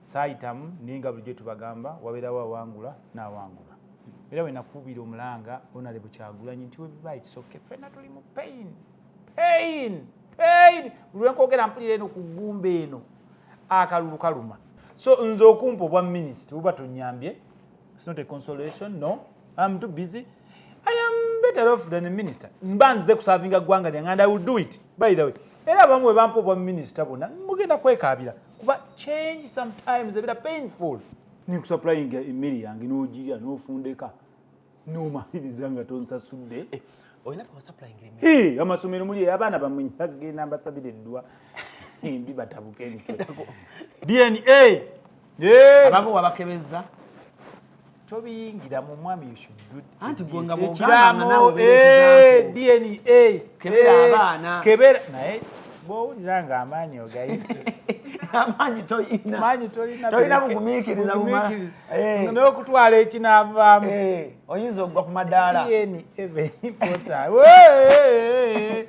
Saayitamu, naye nga bulijjo tubagamba wabeerawo awangula n'awangula. Era we nakubira omulanga Honorable Kyagulanyi nti webiba it's okay, ffenna tuli mu pain, pain, pain. Buli lwenkwogera mpulira eno ku ggumba eno akalulu kaluma. So nze okumpa obwa minisita buba tonyambye, it's not a consolation, no, I'm too busy. I am better off than a minister. Mba nze kusavinga ggwanga lyange and I will do it. By the way, era abamu bwe bampa obwa minisita bonna mugenda kwekaabira kuba change sometimes ebeera painful. Ninkusupplyinga emmere yange n'ogirya n'ofundeka n'omaliriza nga tonsasudde. Olina bewasupplyingira emmere? Hey, amasomero muli abaana bammwe njagenda mbasabira eddwa embi batabuke emitwe. DNA. Hey. Abamu wabakebeza. Tobiyingira mu mwami, you should do Anti gwe nga bw'ogamba nga ekiraamo, naawe obeera example. DNA. Kebera abaana. Kebera, naye bw'owulira ng'amaanyi ogayite. Amaanyi toyina. Maanyi tolina. Tolina bugumiikiriza bumala. Bugumiikiriza. N'okutwala ekinaavaamu. Oyinza okugwa ku madaala. DNA very important. Wee!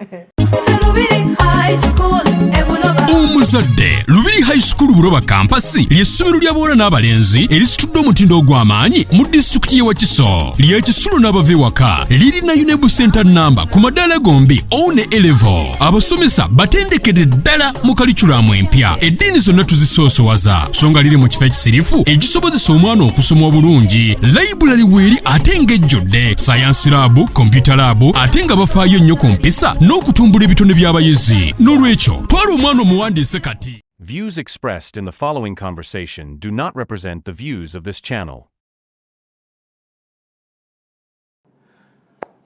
Lubiri High School ebuloba. Omuzadde, Lubiri High School Buloba Campus ly'essomero ly'abawala n'abalenzi erisitudde omutindo ogw'amaanyi mu disitulikiti y'e Wakiso. Ly'ekisulo n'abava ewaka, lirina UNEB Center namba ku madaala gombi O ne A level. Abasomesa batendekedde ddala mu curriculum empya. Eddiini zonna tuzisoosowaza, so nga liri mu kifo ekisirifu ekisobozesa omwana okusoma obulungi. Library weeri ate ng'ejjudde, science lab, computer lab, ate nga bafaayo nnyo ku mpisa n'okutumbula ebitone by'abayizi. N'olwekyo twala omwana omuwandiise kati. Views expressed in the following conversation do not represent the views of this channel.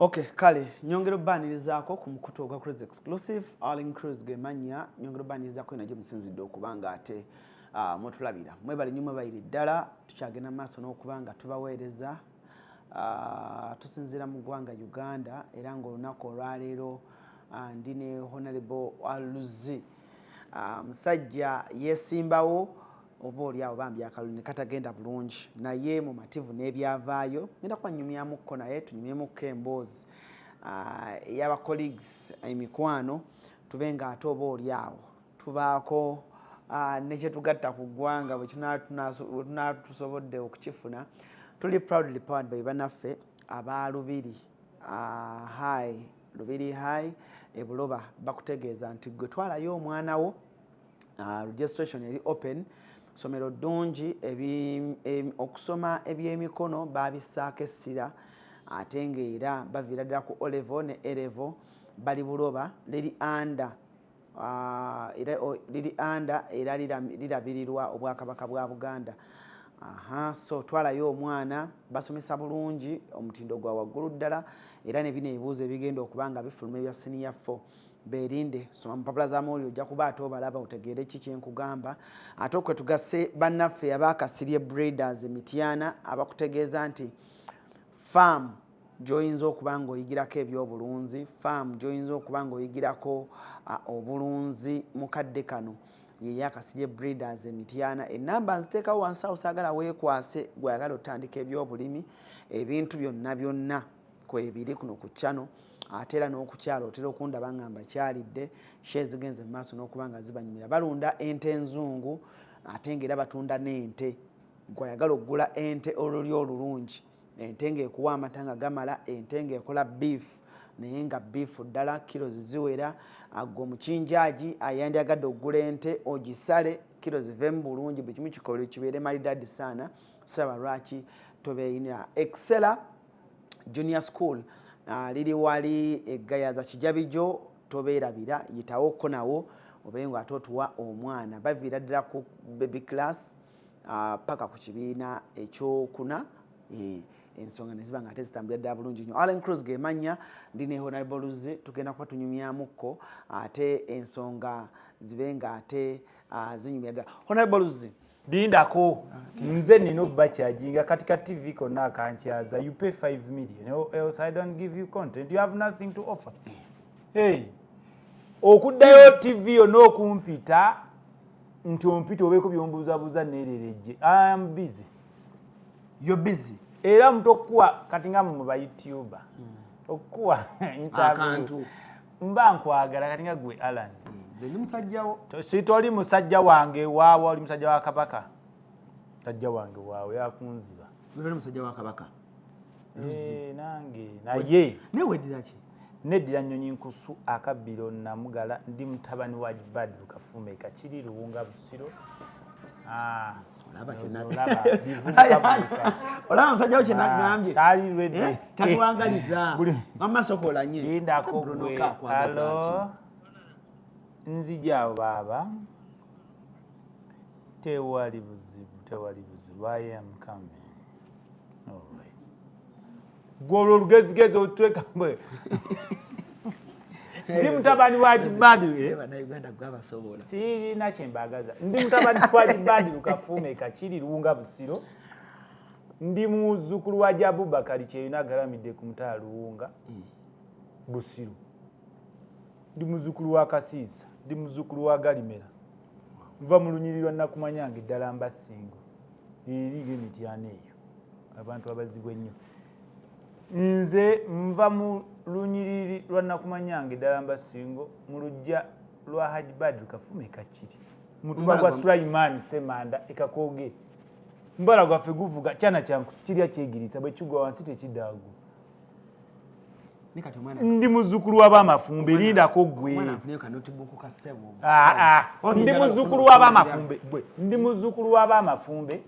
Okay, kale nyongera obbaanirizaako ku mukutu ogwa Cruise Exclusive. Allen Cruise ge mannya. Nyongera obbaanirizaako ena gye musinzidde okuba nga ate mutulabira. Mwebale nnyo, mwebalire ddala. Tukyagenda mu maaso n'okuba nga tubaweereza. Tusinziira mu ggwanga Uganda, era ng'olunaku olwaleero ndi ne Honorable Luzzi. Musajja yeesimbawo oba oli awo bambi akalulu ne katagenda bulungi, naye mumativu n'ebyavaayo. Ngenda kuba nnyumyamukko naye, tunyumyemukko emboozi ey'aba colleagues, emikwano, tube nga ate oba oli awo tubaako ne kye tugatta ku ggwanga bwe tunaa tusobodde okukifuna. Tuli proudly powered by bannaffe aba Lubiri High, Lubiri High ebuloba. Bakutegeeza nti gwe twalayo omwana wo, registration eri open. Somero ddungi, okusoma ebyemikono babissaako essira, ate ng'era baviira ddala ku O level ne A level. Bali Buloba, liri under era liri under era lirabirirwa Obwakabaka bwa Buganda. Aha, so twalayo omwana, basomesa bulungi, omutindo gwa waggulu ddala. Era ne bino ebibuuzo ebigenda okuba nga bifuluma ebya senior 4 beerinde. Soma mpapula z'amawulire, ojja kuba ate obalaba otegeere ki kyenkugamba. Ate okwe tugasse bannaffe abakasirye Breeders Mityana, abakutegeeza nti farm gy'oyinza okuba ng'oyigirako ebyobulunzi, farm gy'oyinza okuba ng'oyigirako obulunzi mu kadde kano ye Akasirye Breeders Emityana. Enamba nziteekawo wansi awo, saagala weekwase. Gweyagala otandika ebyobulimi, ebintu byonna byonna kwebiri kuno ku channel. Ate era n'okukyala otera okundaba nga mbakyalidde, she zigenze mu maaso n'okuba nga zibanyumira. Balunda ente enzungu, ate ng'era batunda n'ente. Gwayagala okugula ente olulyo olulungi, ente ng'ekuwa amata nga gamala, ente ng'ekola beef naye nga beef ddala kiro ziziwera, gwe omukinjaagi ayandyagadde okugula ente ogisale kiro ziveemu bulungi, buli kimu kikole kibeere malidadi saana, saba lwaki tobeeyinira. Excella Junior School liri wali eGayaza Kijabijo, tobeerabira, yitawokko nawo obe nga ate otuwa omwana. Baviira ddala ku baby class paka ku kibiina ekyokuna, ensonga ne ziba nga ate zitambulira ddala bulungi nnyo. Allen Cruz gemanya, ndi ne Honorable Luzzi, tugenda kuba tunyumyamukko ate ensonga zibe nga ate zinyumira ddala. Honorable Luzzi. Lindako, nze nina obbacharginga kati ka TV konna akankyaza. You pay 5 million or else I don't give you content. You have nothing to offer. Hey, okuddayo TV yonna okumpita nti ompita obeeko byombuuzabuuza neererejje, I am busy. You're busy. Era omuntu okukuwa kati nga mwe ba YouTuber okukuwa interview, Akantu. Mba nkwagala kati nga gwe Alan. Nze ndi musajjawo. Si toli musajja wange, waawa oli musajja wa Kabaka. Tajja wange waawe yakunziba. Oli musajja wa Kabaka. Eh, nange naye. Naye weddira ki? Neddira Nnyonyi Nkusu akabbiro Namugala, ndi mutabani wa Badru Kafume Kakiri Luwunga Busiro. Ah, Olaba olaba, bivubuka. Olaba musajja wo kyenagambye. Tali ready. Eh, tatuwangaliza. Wamma sokolanye. Lindako gwe. Alo, nzija awo baaba, tewali buzibu, tewali buzibu. I am coming. Alright, gwe olwo olugezigezi otwekambwe. Ndi mutabani wa Jibadi. Bannayuganda gwabasobola. Sirina kyembagaza. Ndi mutabani wa Jibadi Lukafume Kakiri Luwunga Busiro, ndi muzzukulu wa Jabubakari Kyeyuna agalamidde ku mutala Luwunga Busiro, ndi muzzukulu wa Kasiisa, ndi muzzukulu wa Galimera, nva mu lunyiriri lwa Nakumanyanga eddala Mbasingo eri ng'emityana eyo abantu abazibu ennyo. Nze nva mu lunyiriri lwa Nakumanyanga eddala Mbasingo mu luggya lwa Haji Badru Kafume Kakiri, mutuba gwa Sulaiman Semanda ekakoge. Mbala gwaffe guvuga kyana kyankusu kirya kyegirisa, bwe kigwa wansi tekidaagu. Ne kati omwana Ndi muzzukulu w'abamafumbe, lindako gwe. Omwana afuneyo ka notebook ka ssebo. Ah, ah. Oli Ndi njagala muzzukulu okufuna. w'abamafumbe gwe, ndi muzzukulu w'abamafumbe,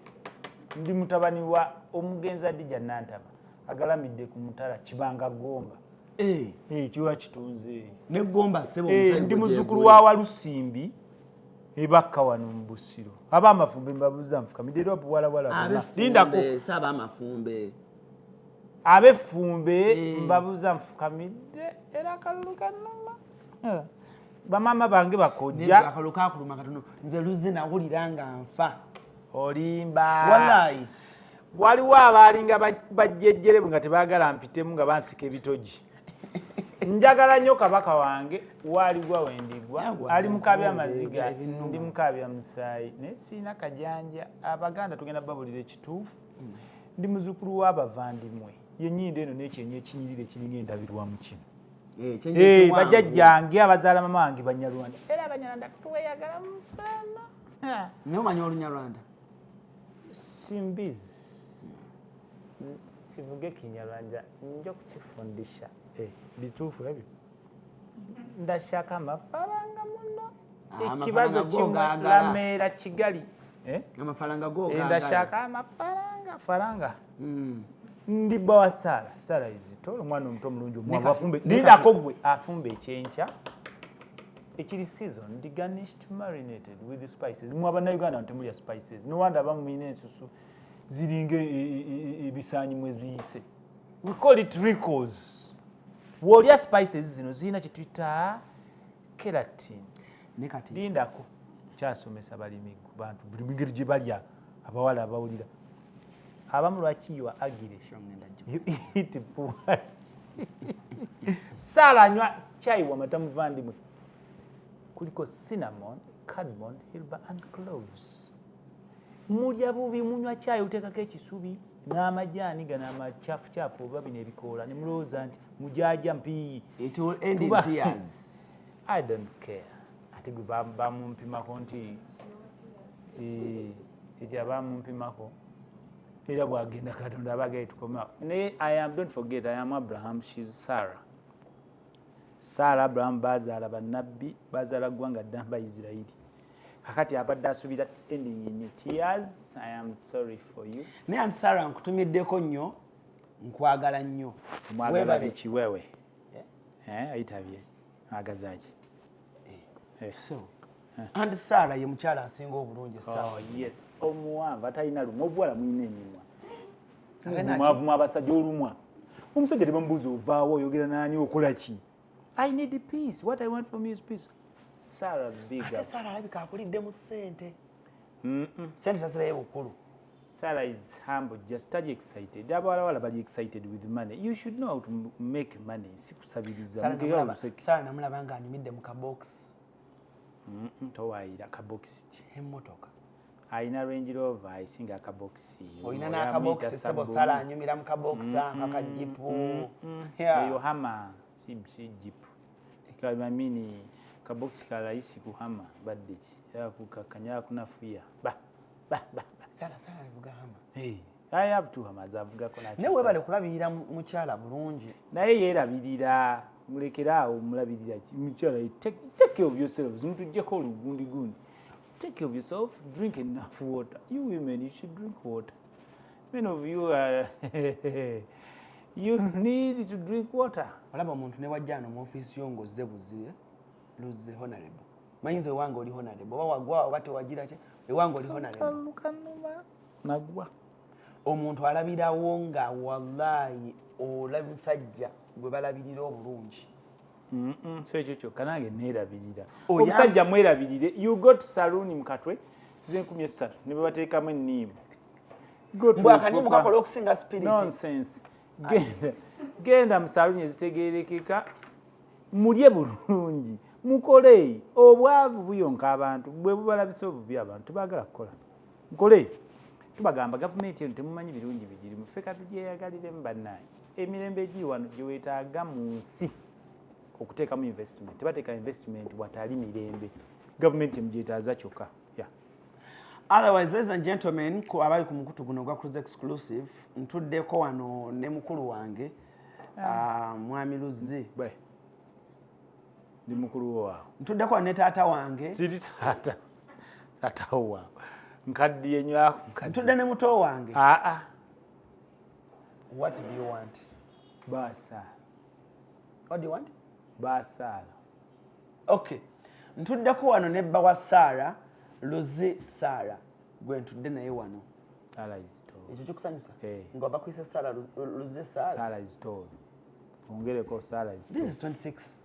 ndi mutabani wa omugenzi Adija Nantaba agalamidde ku mutala Kibanga Gomba. Eh, Eh, kiwa kitunze. Negomba ssebo. Eh, Omusajja ndi gwe muzzukulu gyeguli. wa Walusimbi ebakka wano mu Busiro. Abamafumbe mbabuuza nfukamidde era buwalawala bonna. Ab'effumbe, Lindako. si ab'amafumbe. Ab'effumbe Eh. mbabuuza nfukamidde era akalulu kanuma. Eh. Bamaama bange bakojja. Akalulu kakuluma katono, nze luzzi nawulira nga nfa. Olimba. Wallayi. Waliwo abaalinga bajjejjerebu nga tebaagala mpitemu nga bansika ebitogi. Njagala nnyo Kabaka wange, waaligwa wendigwa. Yangu Ali mukaabya nze maziga, ebinnuma. ndi mukaabya musaayi, naye sirina kajanja. Abaganda tugenda babulira ekituufu. Ndi muzukulu w'abavandimwe, yenyindo eno n'ekyenyi ekinyirira ekiringa endabirwamu kino. Eh, kyenyi Eh, ekiwanvu. Bajjajjange abazaala mama wange Banyarwanda, era Abanyarwanda tweyagala musana. Naye omanyi Olunyarwanda? Simbizi, sivuge Kinyarwanda, nja kukifundisha. Eh, bituufu ebyo. Ndashaka amafaranga muno. Ah, Ekibazo amafaranga go kimwe gaagala. Lameera Kigali. Eh? Amafaranga go Eh, gaagala. Ndashaka amafaranga faranga. Ndi bba wa Saara. Saara izito omwana omuto omulungi omwangu afumbe. Ne Lindako gwe, afumba ekyenkya ekiri seasoned, garnished, marinated with spices. Mwe Abannayuganda temulya spices, no wonder abamu mulina ensusu ziringa ebisaanyi mwe biyise. We call it wrinkles. Bw'olya spices zino zirina kye tuyita keratin. Ne kati Lindako, kyasomesa balimi bantu buli ngeri gye balya. Abawala abawulira abamu lwaki you are agile. Ngenda gyo. You eat poor. Saala anywa chai wa mata muvandimwe kuliko cinnamon, cardamom, hilba and cloves. Mulya bubi, munywa chai oteekako ekisubi n'amajaani gano amakyafucyafu oba bino ebikoola ne mulowooza nti mujaja mpiiyi. It will end in tears. I don't care. Ate gwe bamumpimako nti eh, ekyo abamumpimako era bwagenda Katonda abagaye tukomewo. Naye I am, don't forget, I am Abraham, she's Sarah. Sarah, Abraham bazaala bannabbi, bazaala ggwanga ddamba Isirayiri. Kakati abadde asuubira ending in tears, I am sorry for you. Naye Aunt Sarah, nkutumiddeko nnyo, nkwagala nnyo. Mwagala Weebale. biki wewe? Eh, ayitabye agazaaki? Eh. So, Aunt Sarah ye mukyala asinga obulungi essaawa. Oh, yes, omuwanvu atalina lumwa. Obuwala mulina emimwa. Ate naki? Muvumavuma abasajja olumwa. Omusajja tebamubuuza ovaawo, oyogera nani, okola ki. I need peace. What I want from you is peace. Sarah, big Ate up. Sarah alabika akuliddemu ssente, ssente tazirayo bukulu. Sarah is humble, just tali excited. Abawalawala bali excited with money. You should know how to make money, si kusabiriza. Sarah Mugera namulaba. oluseke. Sarah namulaba ng'anyumidde mu kabokisi. Towaayira kabokisi ki? Emmotoka. Alina Range Rover ayisinga akabokisi. Olina n'akabokisi sebo. Sarah anyumira mu kabokisi ako akajipu. Yeah. Eyo Hummer, si jeep. Kamamini kabokisi ka rahisi ku Hummer badde ki yakukakanya kunafuya ba ba ba ba. Sara, Sara avuga Hummer. Hey, I have two Hummers, avugako Naye webale kulabirira mukyala bulungi. Naye yeerabirira, mulekere awo mulabirira ki mukyala. Take care of yourselves, mutuggyeko olugundi gundi. Take care of yourself, drink enough water. You women, you should drink water. Many of you are you need to drink water. Olaba omuntu ne wajja ano mu ofiisi yo ng'ozze buzire luzze honorable, manyiza ewange oli honorable, oba wagwa oba tewagira ki, ewange oli honorable. Kalukanuma nagwa. Omuntu alabirawo nga wallahi ola musajja gwe balabirira obulungi. So ekyo kyokka nange neerabirira. Omusajja mwerabirire. You go to saloon mu Katwe z'enkumi 3 ne babateekamu enniimu. Go to Mbw akanimu kakola okusinga spirit. Nonsense. Genda mu saloon ezitegeerekeka, mulye bulungi, mukole. Obwavu buyonka abantu, bwe bubalabisa obubi, abantu tebaagala kukola. Mukole. Tubagamba gavumenti eno temumanyi birungi bigirimu, ffe katugyeyagaliremu bannange. Emirembe egiri wano gye weetaaga mu nsi okuteekamu investment, tebateeka investment watali mirembe. Gavumenti emugyetaaza kyokka, yeah. Otherwise, ladies and gentlemen, ku abali ku mukutu guno ogwa Cruise Exclusive, ntuddeko wano ne mukulu wange, mwami Luzzi. Bwe ndi mukulu wo waawo. Ntuddeko wano ne taata wange. Kiri taata, taatawo waawe nkaddiye nywako. Ntudde ne muto wange. Aa. What do you want? Basaala. What do you want? Basaala. Okay, ntuddeko wano ne bba wa Saara, Luzzi Saara, gwe ntudde naye wano. Saara is tall. Ekyo kikusanyusa? Eh. Nga bakwisa Saara Luzzi Saara. Saara is tall, ongereko Saara is This tall. is 26.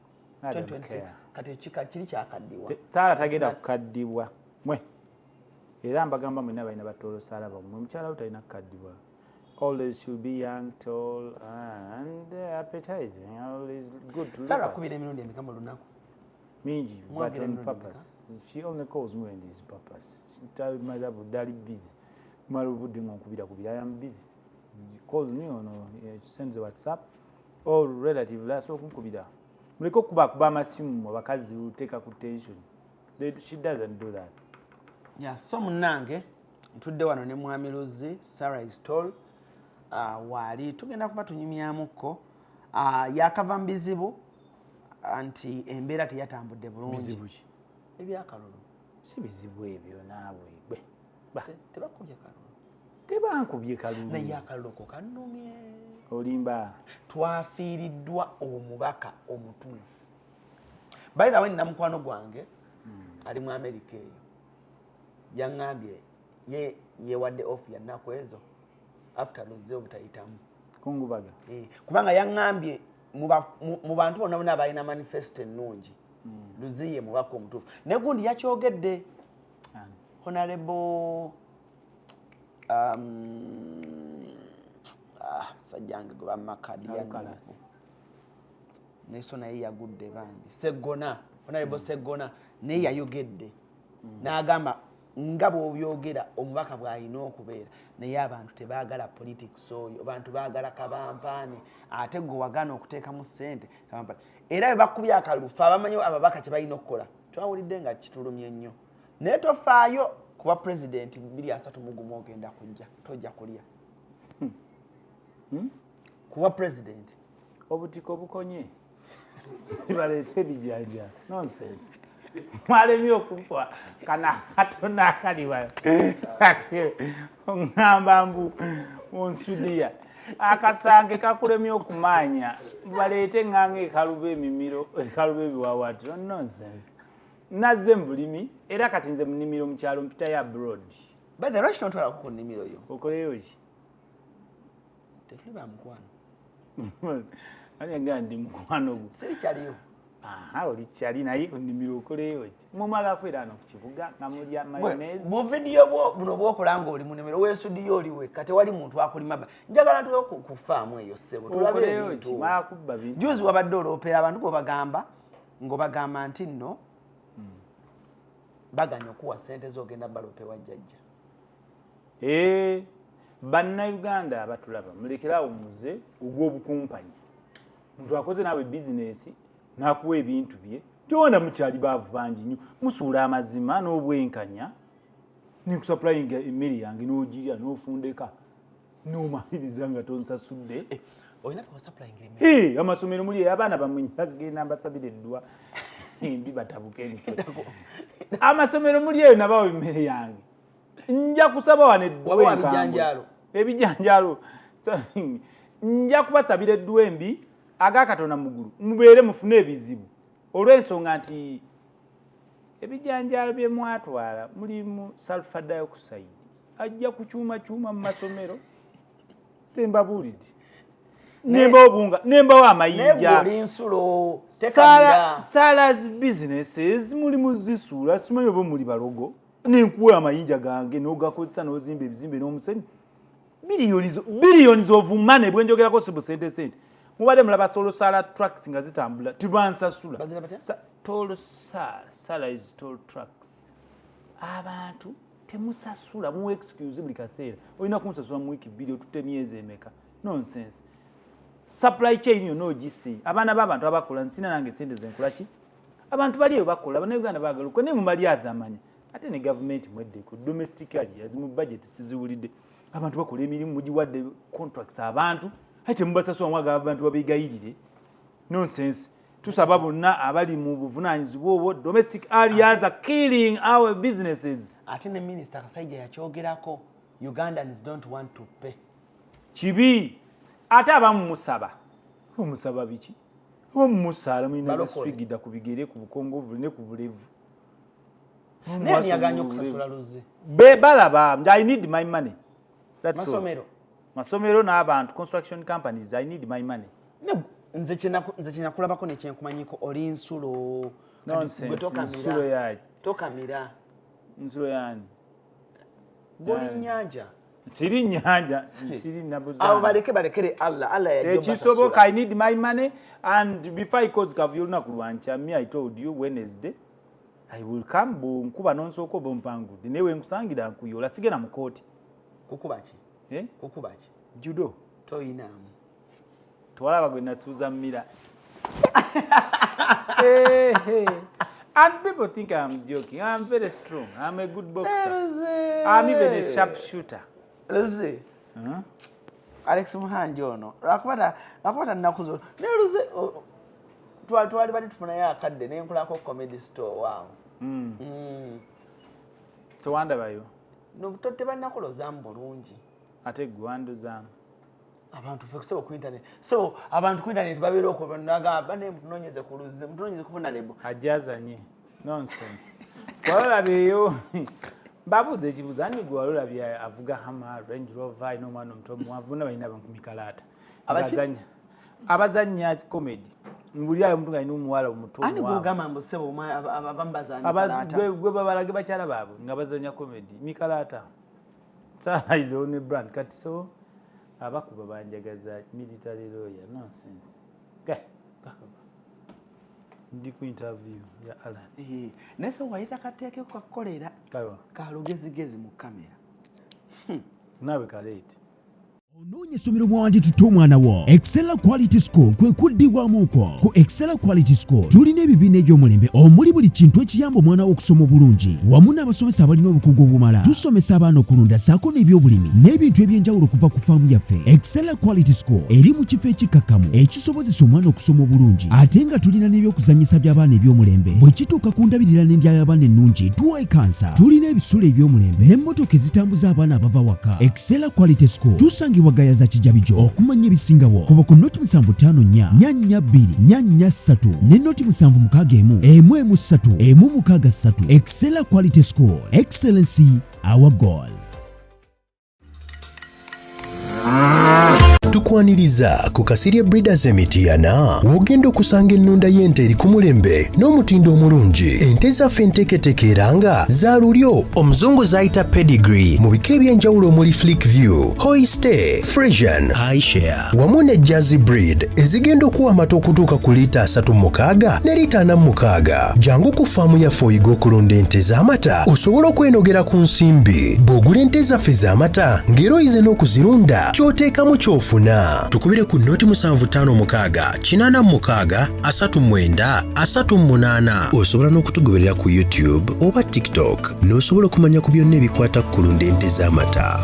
I don't 2026. care. Kati ekika kiri kyakaddiwa. Saara tagenda kukaddibwa mwe, era mbagamba mwenna balina batoolo Saara bammwe, mukyala we talina kukaddibwa. Always should be young, tall and appetizing, always good to look Saara at. akubira emirundi emeka mu lunaku? Mingi, but Mwogera on emirundi? purpose. She only calls me when there's purpose. Tamala budde ali busy, mala obudde nga nkubira kubira. I am busy. She calls me on, sends a WhatsApp or relatively asobola okunkubira. Muleke okubakuba amasimu, abakazi oteeka ku tension. She doesn't do that. Yeah, so munnange ntudde wano ne mwami Luzzi, Sarah is tall, waali tugenda kuba tunyumyamukko. Yakava mu bizibu nti embeera teyatambudde bulungi. Bizibu ki? Ebyakalulu. Si bizibu ebyo naawe gwe. Ba, Tebakubye kalulu? Tebankubye kalulu. Naye akalulu ko kannumye. Olimba. Twafiiriddwa omubaka omutuufu. By the way, nina mukwano gwange ali mu America eyo, yaŋŋambye ye yewadde off ya nnaku ezo after Luzze obutayitamu. Kungubaga. Eh, kubanga yaŋŋambye mu bantu bonna bonna abalina manifesto ennungi, Luzzi ye mubaka omutuufu. Ne gundi yakyogedde. Ani? Honorable musajja wange gwe bamakadi. Alukalas. Naye so naye yagudde bambi. Seggona, honorable Seggona naye yayogedde n'agamba nga bw'obyogera omubaka bw'alina okubeera, naye abantu tebaagala politics oyo, abantu baagala kabampaane, ate gwe wagaana okuteekamu ssente kabampaane. Era bwe bakubye akalulu, fe abamanyi ababaka kye balina okukola twawulidde nga kitulumye nnyo, naye tofaayo kuba pulezidenti 231 ogenda kujja, tojja kulya kuba pulezidenti. Obutiko bukonye, baleete ebijanja. Nonsense. Mwalemye okufa kana katono akaliwa oŋŋamba mbu onsudiya akasange kakulemye okumaanya, baleete eŋŋanga ekaluba emimiro, ekaluba ebiwaawaatiro. Nonsense. Nazze mu bulimi era kati nze mu nnimiro mu kyalo mpitayo abroad. By the lwaki tontwalako ku nnimiro yo? Okoleyo ki? Tetuli ba mukwano? Ani agamba ndi mukwano gwo? Sirikyaliyo. Aha, oli kyali naye ku nnimiro okoleyo ki? Mumala kwera ano ku kibuga nga mulya mayonnaise. Mu vidiyo bwo buno bwokola ng'oli mu nnimiro, weesudiyo oli wekka, tewali muntu akulima ba njagala tuwe ku faamu eyo ssebo, tulabe Okoleyo ebintu. ki? Mwala kubba bintu. Juzi wabadde oloopera abantu bwobagamba ng'obagamba nti nno baganya okuwa ssente z'ogenda baloopewa jjajja. Eh, Bannayuganda abatulaba, mulekerawo muze ogw'obukumpanyi. Muntu akoze naawe bizinesi n'akuwa ebintu bye, tewanda mukyali baavu bangi nnyo, musuula amazima n'obwenkanya. Nenkusupplyinga emmere yange n'ogirya n'ofundeka n'omaliriza nga tonsasudde. Eh, olina twasupplyingira emmere? Eh, amasomero muli eyo abaana bamwe bagenda mbasabira eddwa embi batabuke emitwe. Amasomero muli eyo nabawa emmere yange, nja kusaba wano eddwa Wabawa enkambwe. bijanjaalo. Ebijanjaalo nja kubasabira eddwa embi aga Katonda muggulu, mubeere mufune ebizibu olw'ensonga nti ebijanjaalo bye mwatwala mulimu sulfur dioxide, ajja kukyumakyuma mu masomero. Tembabuulidde, nembawo obunga, nembawo Naye amayinja. gwe oli nsulo tekamira. Sarah's businesses mulimu zisuula, simanyi oba muli balogo. Nenkuwa amayinja gange n'ogakozesa n'ozimba ebizimbe n'omusenyu, billions of money bwenjogerako, si busente sente. Mubadde mulaba solo sala trucks nga zitambula, tibansasula. Bazira batya? Toll sala, sala is toll trucks. Abantu temusasula, muwa excuse buli kaseera. Olina kunsasula mu wiiki 2, otutte emyezi emeka? Nonsense. Supply chain yonna ogise. Abaana b'abantu abakola, nsina nange sente zenkola ki? Abantu bali eyo bakola, Bannayuganda baagala okukola, naye mumali azamanya. Ate ne gavumenti mweddeko domestic arrears mu budget siziwulidde. Abantu bakola emirimu, mugiwadde contracts abantu, aye temubasasula, mwagala abantu babegayirire. Nonsense. Tusaba bonna abali mu buvunaanyizibwa obwo, domestic arrears are killing our businesses. Ate ne Minisita Kasaija yakyogerako, Ugandans don't want to pay. Kibi. Ate abamu musaba, omusaba biki? Oba mumusaala mulina Balokole. ziswigida ku bigere, ku bukongovule ne ku bulevu. Naye ani yaganye okusasula luzzi? Be balaba, I need my money. That's all. Masomero. Masomero n'abantu, construction companies, I need my money. Ne- Nze kyenakulabako nekyenkumanyiko, oli nsulo. Kati Nonsense. gwe tokamira. Nsulo yaki? Tokamira. Nsulo yani? Gwe oli Yani. nyanja. Siri nyanja, siri Abo nabuzaana. baleke, balekere Allah. Allah yajja Tekisoboka. obasasula. I need my money, and before I cause kavuyo olunaku lwankya, me, I told you, Wednesday I will come. Bwonkuba nonsooka oba ompangudde, naye wenkusangira nkuyola, sigenda mu kooti. Kukuba ki? Eh? Kukuba ki? Judo. Toyinaamu. Tewalaba gwe natuuza mmira. Hey, hey. And people think I'm joking. I'm very strong. I'm a good boxer. I'm even a sharp shooter. Luzi. Huh? Alex Muhangi ono lwakuba tannaku zo, naye Luze twali bali tufunayo akadde nenkulako Comedy Store waawo. So wandabayo? No, tebannakulozaamu bulungi. Ate gwe wandozaamu? Abantu ffe kusebo ku internet, so abantu ku internet babeera okwo nagamba bane mutunonyeze ku Luzzi, mutunonyeze ku Honorable. Ajazanye nonsense. Walolabyeyo, babuuza ekibuuzo, ani gwe walolabye avuga Hummer, Range Rover, alina omwana omuto omuwanvu, bonna balina mikalaata? Abaki? Abazanya comedy, buli ayo omuntu nga alina omuwala omuto Ani omuwanvu. gwogamba mbu sebo abamu bazaana? Gwe babalage bakyala baabwe nga bazanya comedy, mikalaata. Sarah is the only brand kati. So abakuba banjagaza military lawyer nonsense. Ga, ga, ga. Ndi ku interview ya Alan. Naye so wayita kateeke kakukolera. Kawa? Kalugezigezi mu kamera. Naawe kaleete. Onoonya essomero mwawanditutte omwana wo? Excella Quality School kwe kuddibwamu kwo. Ku Excella Quality School tulina ebibiina eby'omulembe omuli buli kintu ekiyamba omwana wo okusoma obulungi, wamu n'abasomesa abalina obukugu obumala. Tusomesa abaana okulunda ssaako n'ebyobulimi n'ebintu eby'enjawulo okuva ku faamu yaffe. Excella Quality School eri mu kifo ekikkakkamu ekisobozesa omwana okusoma obulungi, ate nga tulina n'ebyokuzannyisa by'abaana eby'omulembe. Bwe kituuka ku ndabirira n'endya y'abaana ennungi, tuwa ekansa. Tulina ebisulo eby'omulembe n'emmotoka ezitambuza abaana abava waka. Excella Quality School tusangibwa Gayaza Kijabijo. Okumanya ebisingawo kuba ku 075 4 4 2 4 4 3 ne 076 1 1 3 1 6 3. Excella Quality School, excellency our goal. Tukwaniriza ku Kasirye Breeders Emitiyana, w'ogenda okusanga ennunda y'ente eri ku mulembe n'omutindo omulungi. Ente zaffe enteeketeeke era nga za lulyo omuzungu z'ayita pedigree, mu bika eby'enjawulo omuli Flickview, Holstein Friesian, Ayrshire wamu ne Jersey breed, ezigenda okuwa amata okutuuka ku liita 36 ne liita 46. Jangu ku faamu yaffe oyiga okulunda ente z'amata, osobole okwenogera ku nsimbi. Bw'ogula ente zaffe z'amata ng'era oyize n'okuzirunda, ky'oteekamu ky'ofuna. buna. Tukubire ku noti 756 86 39 38. Osobola n'okutugoberera ku YouTube oba TikTok n'osobola okumanya ku byonna ebikwata ku kulunda ente z'amata.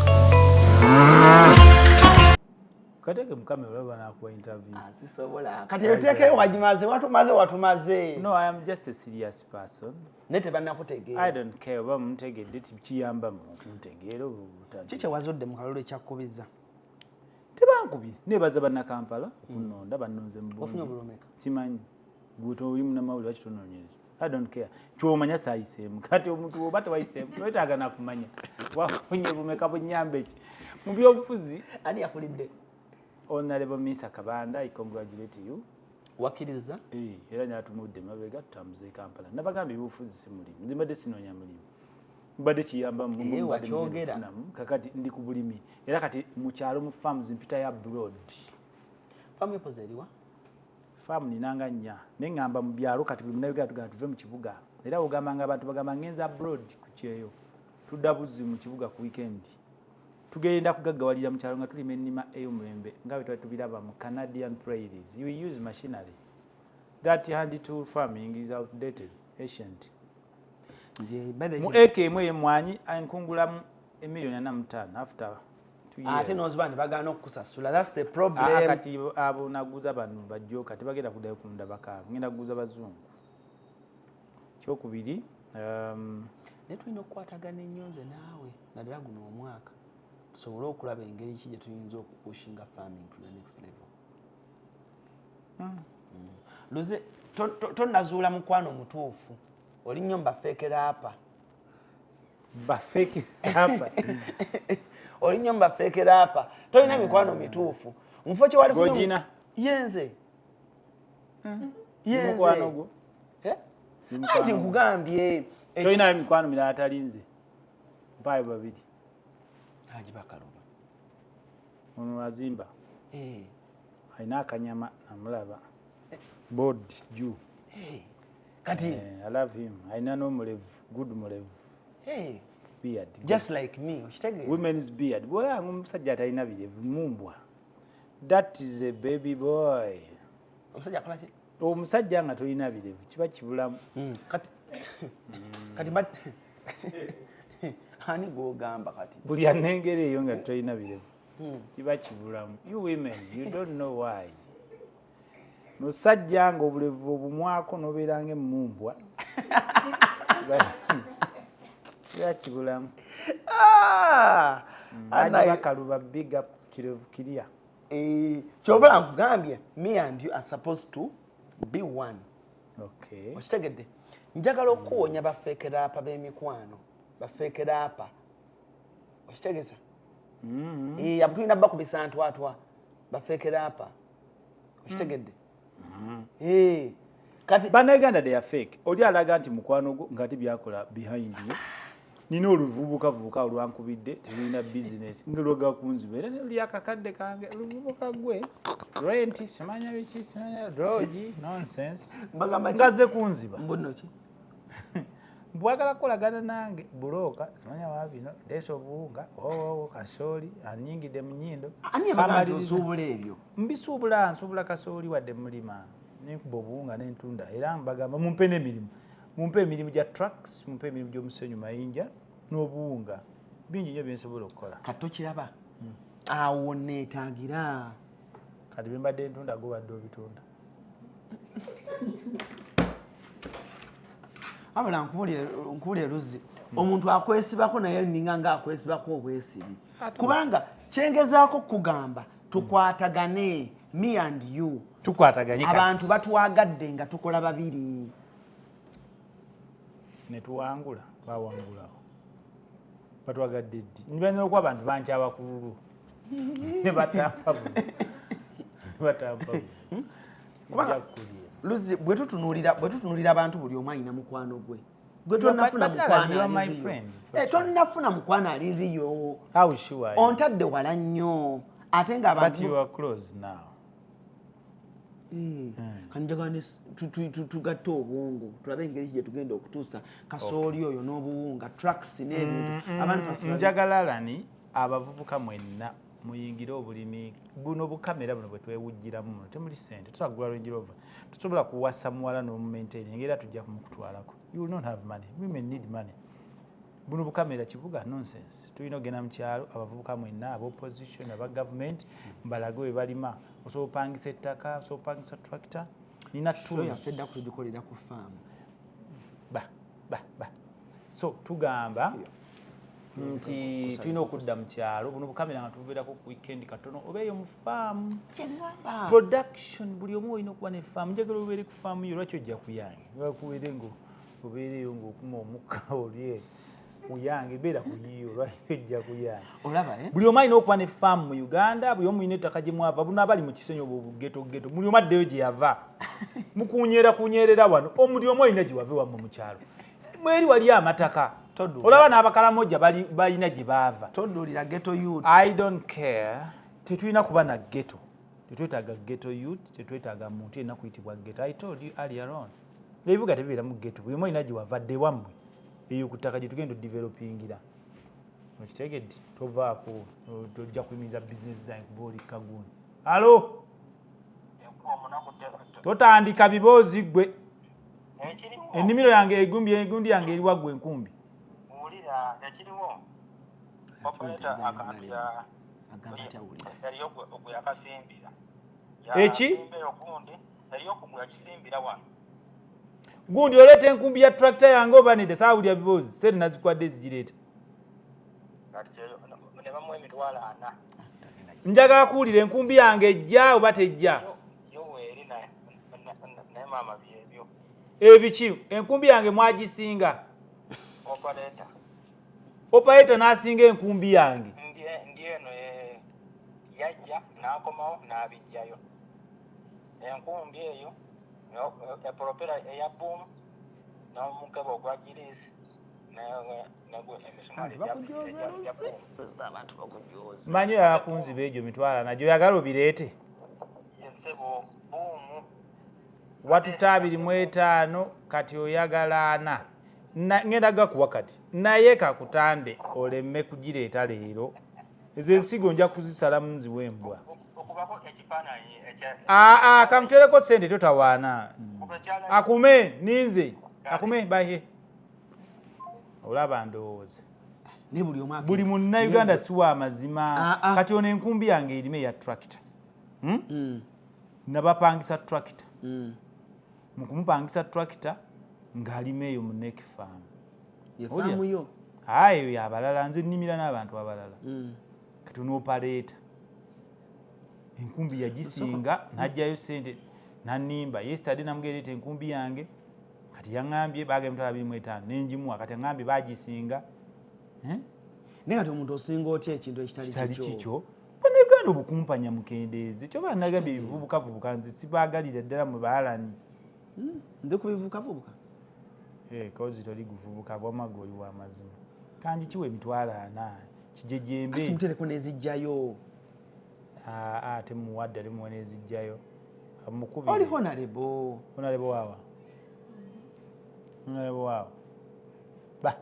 Kateeke mu kamera olaba banakuwa interview. Ah, sisobola. Kati oteekeyo wagimaze, watumaze, watumaze. No, I am just a serious person. Naye tebannakutegeera. I don't care oba muntegedde, kiyamba mu kuntegeera oba obutali. Ki kye wazudde mu kalulu ekyakubizza? Tebankubye. Neebaza Bannakampala okunnonda, bannonze mu Wafunye bungi. obululu bumeka? Simanyi. Gwe oli munnamawulire lwaki tonoonyereza? I don't care. Ky'omanya saayiseemu. Kati omuntu bw'oba tewayiseemu toyetaaga na kumanya. Wafunye bumeka bunnyambe ki? Mu byobufuzi. Ani yakulidde? Honorable Minsa Kabanda, I congratulate you. Wakkiriza? Eh, era natumudde mabega tutambuze Kampala. Nabagamba ebyobufuzi si mulimu. Nze mbadde sinoonya mulimu. Mbadde kiyamba mu Eh, mbadde wakyogera. mugenda kufunamu. Kakati ndi ku bulimi. Era kati mu kyalo mu farms mpita ya abroad. Faamu epoza eriwa? Faamu ninanga nnya. Naye ŋŋamba mu byalo kati buli munnayuganda tugamba tuve mu kibuga. Era ogambanga abantu bagamba ngenza abroad ku kyeyo. Tudda buzzi mu kibuga ku weekend. Tugenda kugaggawalira mu kyalo nga tulima ennima ey'omulembe nga bwe twali tubiraba mu Canadian prairies. You use machinery. That hand tool farming is outdated, ancient. Mu eka emu ey'emmwanyi nkungulamu emiliyoni 45 after 2 years. Ate n'oziba ne bagaana okukusasula. That's the problem. Ah, kati abo naguza bano bajjoka tebagenda kuddayo kunda bakaaba. Ngenda kuguza bazungu. Kyokubiri, Naye tulina okukwatagana ennyo nze naawe naddala guno omwaka tusobole okulaba engeri ki gye tuyinza okupushinga farming to the next level. Luze tonnazuula mukwano mutuufu, oli nnyo mu ba fake rapper. Ba fake rapper. Oli nnyo mu ba fake rapper, tolina mikwano mituufu. Mufo kye wali Gogina. Yenze. Yenze. Mukwano gwo. Eh? Mukwano Anti gwo. nkugambye. Tolina mikwano mirala atalinze. Mpaayo babiri. Haji Bakaluba. Ono azimba. Eh. Alina akanyama namulaba. Board Jew. Eh. Kati I love him. Alina n'omulevu, good mulevu. Hey. Beard. Just like me, okitegeera? Women's beard. Bw'olaba ng'omusajja atalina birevu mumbwa. That is a baby boy. Omusajja akola ki? Omusajja nga tolina birevu kiba kibulamu. Kati ani gw'ogamba kati? Buli anengera eyo nga tolina birevu kiba kibulamu. You women, you don't know why. Musajja ng'obulevu obumwako n'obeera ng'emmumbwa. Kiba kibulamu. Haji Bakaluba, big up, kirevu kirya. Eh, ky'oba nkugambye, me and you are supposed to be one. Okay. Okitegedde? Njagala okuwonya ba fake rapper b'emikwano, ba fake rapper. Okitegeza? Eh, abo tulina bakubisa ntwatwa, ba fake rapper. Okitegedde? Eh, kati Bannayuganda they are fake. Oli alaga nti mukwano gwo ng'ate byakola behind you. Nina oluvubuka vubuka olwankubidde terulina business nga lwaga kunziba era ne luli akakadde kange luvubuka gwe rent simanya biki simanya lodge nonsense. Mbagamba ki? Ngaze kunziba. Mbuno ki? Mbwagala kukolagana nange bulooka simanya wa bino ndeesa obuwunga owowo kasooli anyingidde mu nnyindo. Ani yabagamba nti Kamaliriza. osuubula ebyo? Mbisuubula, nsuubula kasooli wadde mulima nenkuba obuwunga nentunda era mbagamba mumpe n'emirimu, mumpe emirimu gya trucks, mumpe emirimu gy'omusenyu mayinja n'obuwunga, bingi nnyo byensobola okukola. Kati tokiraba awo neetaagira. Kati bye mbadde ntunda gwe badde obitunda. Wabula nkubulire Luzzi, omuntu akwesibako naye ninga nga akwesibako obwesibi, kubanga kyengezaako kugamba tukwatagane, me and you. Tukwataganye kati. Abantu batwagadde nga tukola babiri. Ne tuwangula, twawangulawo. Batwagadde ddi? Nibanyina okuba abantu bankyawa ku lulu. Ne batampa bululu. Ne batampa bululu. Kubanga Nja kukulira. Luzzi, bwe tutunuulira abantu buli omu alina mukwano gwe. Gwe tonnafuna But mukwano Alan, you are ali my real. friend. Eh, tonnafuna mukwano ali real. How sure are you? Ontadde wala nnyo. Ate nga But abantu you are close now. Eh, kati njagala ne tugatte obwongo tulabe engeri ki gye tugenda okutuusa kasooli oyo n'obuwunga, trucks n'ebintu. Abantu baffe Njagala Alani, abavubuka mwenna Muyingire obulimi buno, bukamera buno bwe twewujjiramu muno temuli sente. Tusobola kugula Range Rover, tusobola kuwasa muwala n'omumaintaining, era tujja kumukutwalako. You will not have money. Women need money. Buno bukamera kibuga nonsense. Tulina okugenda mu kyalo, abavubuka mwenna aba opposition, aba government, mbalage we balima. Osobola opangisa ettaka, osobola opangisa tractor, nina Show tools. Yaffe edda tugikolera ku faamu. Ba ba ba, so tugamba nti tulina okudda mu kyalo. Buno bukamera nga tububeerako ku weekend katono, obeeyo mu faamu. Kyeŋŋamba. Production, buli omu olina okuba ne faamu. Njagala obeere ku faamu yo. Lwaki ojja kuyange? Lwakubeere nga obeereyo ng'okuma omukka olye kuyange, beera kuyiyo. Lwaki ojja kuyange? Olaba, eh? Buli omu alina okuba ne faamu mu Uganda. Buli omu mulina ettaka gye mwava. Buno abali mu Kisenyi, obwo bugeto geto, buli omu addeyo gye yava. Mukunyera kunyerera wano, omuli omu alina gye wava ewammwe mu kyalo. Mweri wali amataka. Toduula. Olaba n'abakalamoja balina gye baava. Toduulira ghetto youth. I don't care. Tetulina kuba na ghetto, tetwetaaga ghetto youth, tetwetaaga muntu yenna kuyitibwa ghetto. I told you earlier on, ebibuga tebibeeramu ghetto. Buli omu alina gye wavadde ewammwe eyo ku ttaka gye tugenda odevelopingira. Okitegedde? Tovaako tojja kuyimiriza bizinesi zange kuba oli kaguni. Alo, totandika biboozi ggwe. Ekiriwo. Ennimiro yange egumbi, egundi yange eri waggwe enkumbi. Wulira, ekiriwo, operator akantu ya Agamba tawulira. Eriyo gwe yakasimbira. Eki? Yasimba eyo gundi eriyo okugula kisimbira wano. Gundi, oleeta enkumbi ya tractor yange oba nedda? Saawulira biboozi, sente nazikwadde ezigireeta. Kati kyeyo ne bamuwa 400,000. Njagala kuwulira, enkumbi yange ejja oba tejja? Yo weeri, naye naye maama, byebyo. Ebiki? Enkumbi yange mwagisinga? Operator. Operator n'asinga enkumbi yange? Ndi eno, yajja n'akomawo n'abijjayo enkumbi eyo, eporopera eya boom n'omukebe ogwa giriisi emisumaali egya boom. Abantu bakujoza. Manyi oyagala kunziba egyo 400,000 gyoyagala obireete. Ssebo, boom. Watuta 25, kati oyagala ana. Ngenda gakuwa kati, naye kakutande oleme kugireeta leero. Ezo ensigo nja kuzisalamu nziwe embwa. Okubako ekifaananyi ekya Aa, kankutereko sente, totawaana. Kuba ekyala. Akume ninze akume bahe, olaba ndowooza. Naye buli omu Buli munnayuganda si wa mazima. Ah, ah. Kati ono enkumbi yange erime eya tractor, Nabapangisa tractor. Mu kumupangisa tractor ng'alima eyo mu Neck Farm. Ye faamu yo? Aye, eyo yabalala, nze nnimira n'abantu abalala. Kati onoopaleeta enkumbi yagisinga, n'ajjayo sente nanimba. Yesterday namugereeta enkumbi yange. Kati yaŋŋambye baaga 25,000, nenjimuwa. Kati aŋŋambye baagisinga. Eh? Naye kati omuntu osinga otya ekintu ekitali Kitali kikyo? Kikyo. Bannayuganda obukumpanya mukendeeze. Kyoba nagambye ebivubukavubuka, nze sibaagalira ddala mwe baalani. Ndi ku bivubukavubuka. Eh, kozi toli guvubuka, wamma oli wa mazima. Kangi kiwa 400,000 kijejembe. Ati mutereko n'ezijjayo. Aa, temuwadde, ate muwe n'ezijjayo. Mukubire. Oli honorable. Honorable waawa, honorable waawa ba.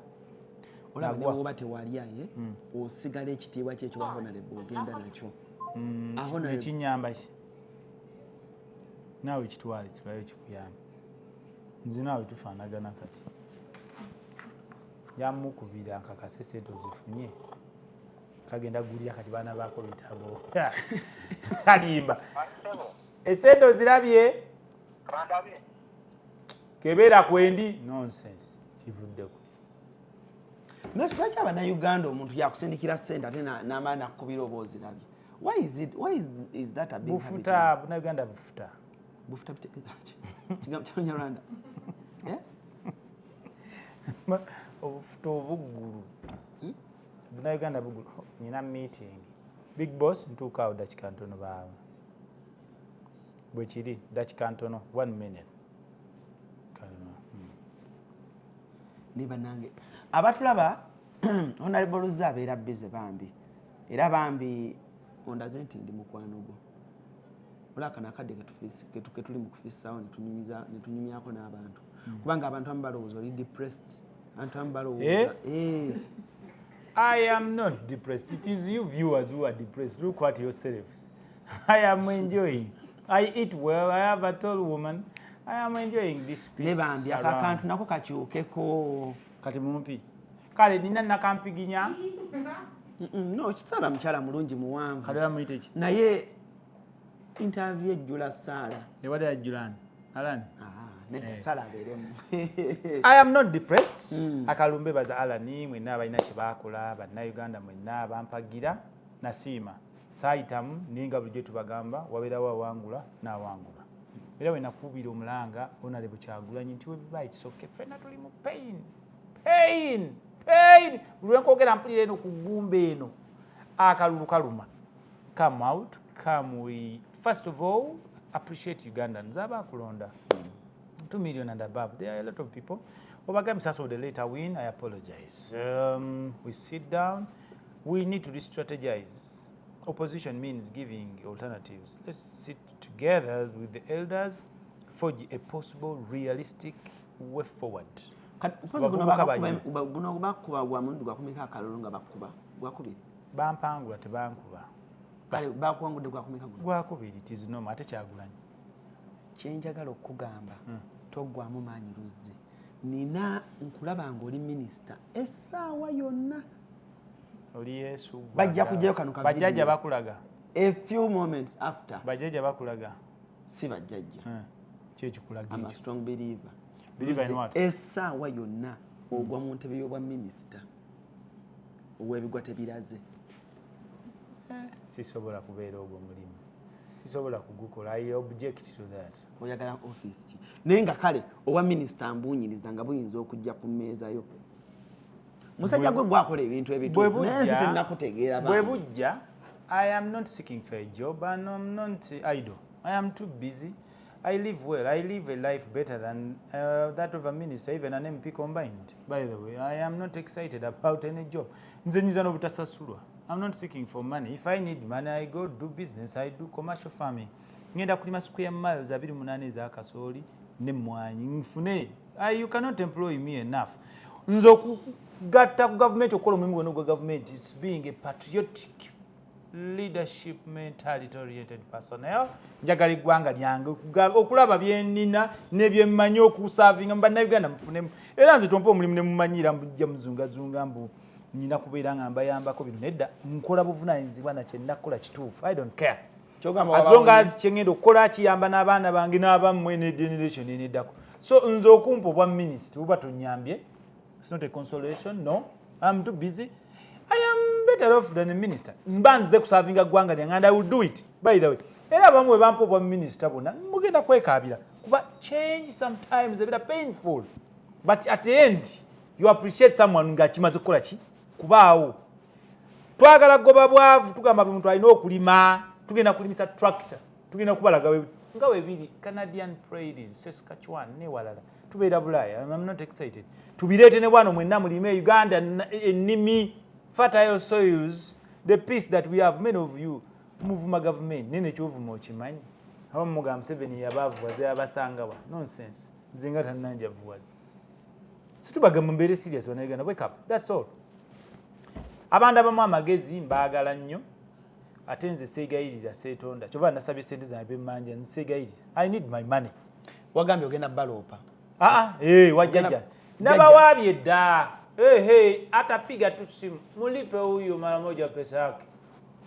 Olaba, Nagwa. newoba tewalya ye, osigala ekitiibwa kye ekyoba honorable ogenda nakyo. Ah, honorable. Ekinyamba ki? Naawe kitwale, kibayo kikuyamba. Nze naawe tufaanagana. Kati yamukubira nkakase sente ozifunye. Kagenda gulya kati baana baako bitabo kalimba. Ssebo. Esente ozirabye? Kandabye. Kebeera kwendi nonsense kivuddeko. Lwaki abannayuganda omuntu yakusindikira sente ate n'amala nakukubira oba ozirabye? Why is it, why is that a big habit? Bufuta, bunauganda bufuta. Bufuta bitegeeza ki? Kigambo kya Lunyarwanda. Eh? Obufuta obuggulu, bunauganda buggulu. Nina meeting, big boss, ntuukaawo dakika ntono. Baaba bwe kiri, dakika ntono, one minute. Katono. Ne bannange abatulaba, Honorable Luzzi abeera busy bambi, era bambi ondaze nti ndi mukwano gwo. Olaba kano akadde ketuli mu kufissaawo ne tunyumyako n'abantu, kubanga abantu abamu balowooza oli depressed, abantu abamu balowooza. Eh. I am not depressed. It is you viewers who are depressed. Look at yourselves. I am enjoying. I eat well. I have a tall woman. I am enjoying this peace. Ne bambi around. akakantu nako kakyukeko. Kati mumpi. Kale nina nakampiginya. No, Kisaala mukyala mulungi muwanvu. Kale bamuyite ki? Naye interview ejjula Saala. Ebadde yajjulani. Alan. Ah, nedda Saala abeeremu. I am not depressed. Akalumbe baza Alani mwenna abalina kye baakola, bannayuganda mwenna bampagira nasiima. Saayitamu naye nga bulijjo tubagamba wabeerawo awangula n'awangula. Era bwe nakubira omulanga Honorable Kyagulanyi nti webiba it's okay, ffenna tuli mu pain. Pain! Pain! Buli lwe nkwogera mpulira eno ku ggumba eno. Akalulu kaluma. Come out, come we first of all appreciate Ugandans abakulonda. 2 million and above. There are a lot of people. Obagambye sasobodde later win, I apologize. We sit down. We need to re-strategize. Opposition means giving alternatives. Let's sit together with the elders, forge a possible realistic way forward. Kati mpozi guno Abavubuka bakakuba- banyuma. guno bakuba gwa mulundi gwakumeka akalulu nga bakuba gwakubiri. Bampangula tebankuba. Kale bakuwangudde gwakumeka guno. Gwakubiri, it is normal. Ate Kyagulanyi. Kyenjagala okukugamba, toggwamu maanyi luzzi. Nina nkulaba ng'oli minisita essaawa yonna. Oli Yesu. Bajja kuggyayo kano ka Bajjajja video. bakulaga. A few moments after. Bajjajja bakulaga. Si bajjajja. Ki ekikulaga I'm a ekyo? strong believer. Believer in Luzzi, what? essaawa yonna ogwa mu ntebe y'obwa minisita ow'ebigwa tebiraze. Sisobola kubeera ogwo mulimu. Sisobola kugukola. I object to that. Oyagala office ki? Naye nga kale obwa minisita mbunyiriza nga buyinza okujja ku mmeeza yo. Musajja gwe gwakola ebintu Bwe ebituufu naye nsi bujja tennakutegeera bwe bambi. bujja, I am not seeking for a job and I'm not idle. I am too busy. I live well. I live a life better than that of a minister, even an MP combined. By the way, I am not excited about any job. Nze nyiza n'obutasasulwa. I'm not seeking for money. If I need money, I go do business. I do commercial farming. Ngenda kulima square miles 28 ez'akasooli n'emmwanyi nfune. You cannot employ me enough. Nze okugatta ku gavumenti okukola omulimu gwonna ogwa gavumenti, it's being a patriotic leadership mentality oriented personnel. Njagala eggwanga lyange okulaba byenina nebyemmanyi okusavinga mu bannayuganda mufunemu. Era nze tompa omulimu ne mumanyira mbujja muzungazunga mbu nyina kubeera nga mbayambako bino. Nedda, nkola buvunaanyizibwa na kyennakukola kituufu. I don't care. Kyogamba As long wabaawo as kyengenda okukola kiyamba n'abaana bange n'abammwe ne generation eneddako. So nze okumpa obwa minisita oba tonyambye, it's not a consolation. No, I'm too busy. I am better off than a minister. Mba nze kusavinga ggwanga lyange and I will do it. By the way, era abamu bwe bampa obwa minisita bonna mugenda kwekaabira kuba change sometimes ebeera painful, but at the end you appreciate someone ng'akimaze kukola ki kubaawo. Twagala kugoba bwavu, tugamba buli muntu alina okulima, tugenda kulimisa tractor, tugenda kubalaga nga webiri Canadian Prairies, Saskatchewan newalala. Tubeera Bulaaya. I'm not excited. Tubireete ne bwano mwenna mulime. Uganda ennimi, fertile soils, the peace that we have. Many of you muvuma government nene kyovuma okimanyi. Abamu mugamba Museveni yabaavuwaza yabasangawa. Nonsense. Nze nga tannanjavuwaza. Situbagamba mbeere serious. Bannayuganda, wake up, that's all. Abantu abamu amagezi mbaagala nnyo, ate nze seegayirira, seetonda. Kyova nasabye sente zange bemmanja, nze seegayirira. I need my money. Wagambye ogenda baloopa. Aa, eh, wajjajja Ogenda- nabawaabye dda. Hey, hey, atapiga tu simu, mulipe huyo mara moja pesa yake.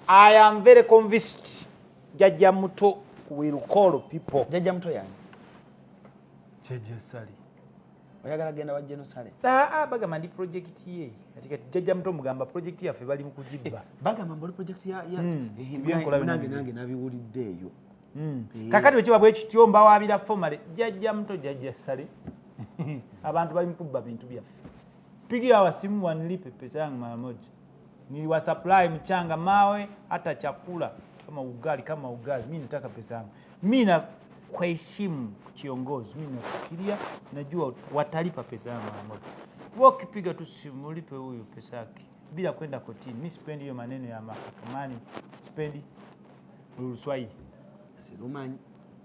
I am very convinced Jajja Muto will call people. Jajja Muto yange? Jajja Sali. Oyagala genda wa General Sale? Aa, bagamba ndi project ye. Kati kati Jajja Muto mugamba project yaffe bali mu kugibba. Bagamba mbu oli project ya Byenkola bino nange bino. Nange nabiwulidde eyo. Kakati bwe kiba bwe kityo, mbawaabira formally Jajja Muto, Jajja Sale. Abantu bali mu kubba bintu byaffe. Pigia wasimu wanilipe pesa yangu mara moja. Niliwa supply mchanga, mawe, hata chakula kama ugali, kama ugali. Mi nataka pesa yangu. Mi na kuheshimu kiongozi, mi nafikiria, najua watalipa pesa yangu mara moja. Wewe ukipiga tu simu, ulipe huyu pesa yake bila kwenda kotini. Mi sipendi hiyo maneno ya mahakamani, sipendi. Oluswahili? Sirumanyi.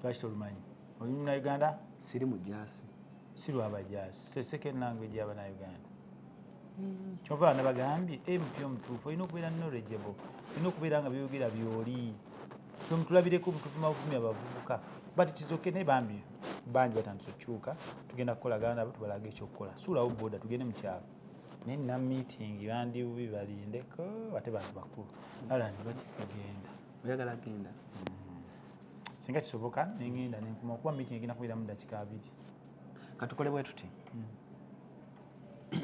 Lwaki tolumanyi? Oli Munnayuganda? Siri mujaasi. Si lwabajaasi, se second language y'abannayuganda. Kyova bana bagambye MP omutuufu olina okubeera knowledgeable, olina okubeera nga byogera byoli. So mutulabireko, mutuvuma buvumi abavubuka, but it is okay. Naye bambi bangi batandise okukyuka, tugenda kukolagana nabo tubalage ekyokukola. Suulawo boda tugende mu kyalo, naye nina meeting, bandi bubi, balindeko, ate bantu bakulu alandi bakisigenda. Oyagala genda? Singa kisoboka nengenda nenkuma, okuba meeting egenda kubeera mu dakiika 20. Katukole bwe tuti,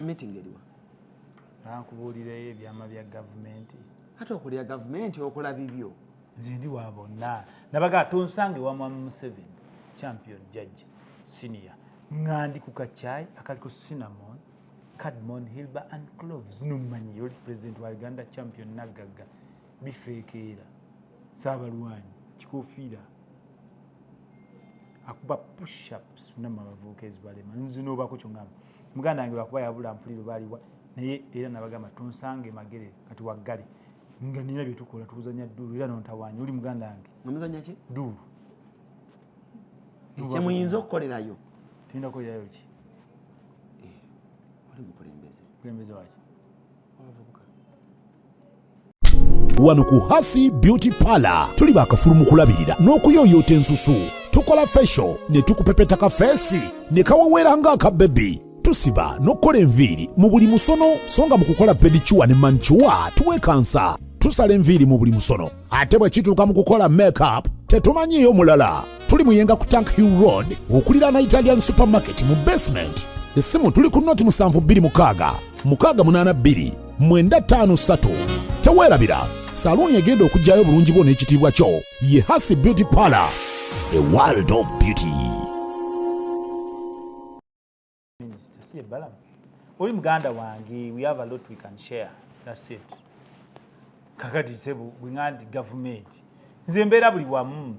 meeting eriwa? Bankubuulireyo ebyama bya gavumenti. Ate okulira gavumenti, okola bibyo. Nze ndi wa bonna. Nabaga tonsange wa mwami Museveni, champion jajja senior, nga ndi ku kacyayi akaliko cinnamon, cardamom, hilba and cloves. Nomumanyi oli president wa Uganda, champion naggagga bifeekeera, saabalwanyi kikofiira, akuba pushups namwe abavubuka ezibalema. Nze nobaako kyongamba muganda wange lwakuba yabula mpuliro baaliwa, naye era nabagamba tonsange Magere kati waggale nga nina byetukola, tukuzanya dduulu era nontawanya oli muganda wange. Nga muzanya ki? Dduulu. Kyemuyinza okukolerayo? Tulina kukolerayo ki? Oli mukulembeze. Kulembeze waki? Abavubuka. Wano ku Hasi Beauty Parlor tuli bakafulu mu kulabirira n'okuyooyoota ensusu. Tukola facial ne tukupepeta ka face ne kaweweera ng'akabebi. Tusiba n'okukola enviiri mu buli musono, so nga mu kukola pedicure ne manicure tuwekansa. Tusala enviiri mu buli musono, ate bwe kituuka mu kukola makeup tetumanyiiyo mulala. Tuli Muyenga ku Tank Hill Road okuliraana Italian Supermarket mu basement. Essimu tuli ku noti 726 682 953. Teweerabira, saluuni egenda okuggyayo obulungi bwo n'ekitiibwa kyo ye Hasi Beauty Parlor, a world of beauty. Minister si ebbalamu, oli muganda wange, we have a lot we can share, that's it. Kakati sebo bwe nti gavumenti, nze mbeera buli wamu,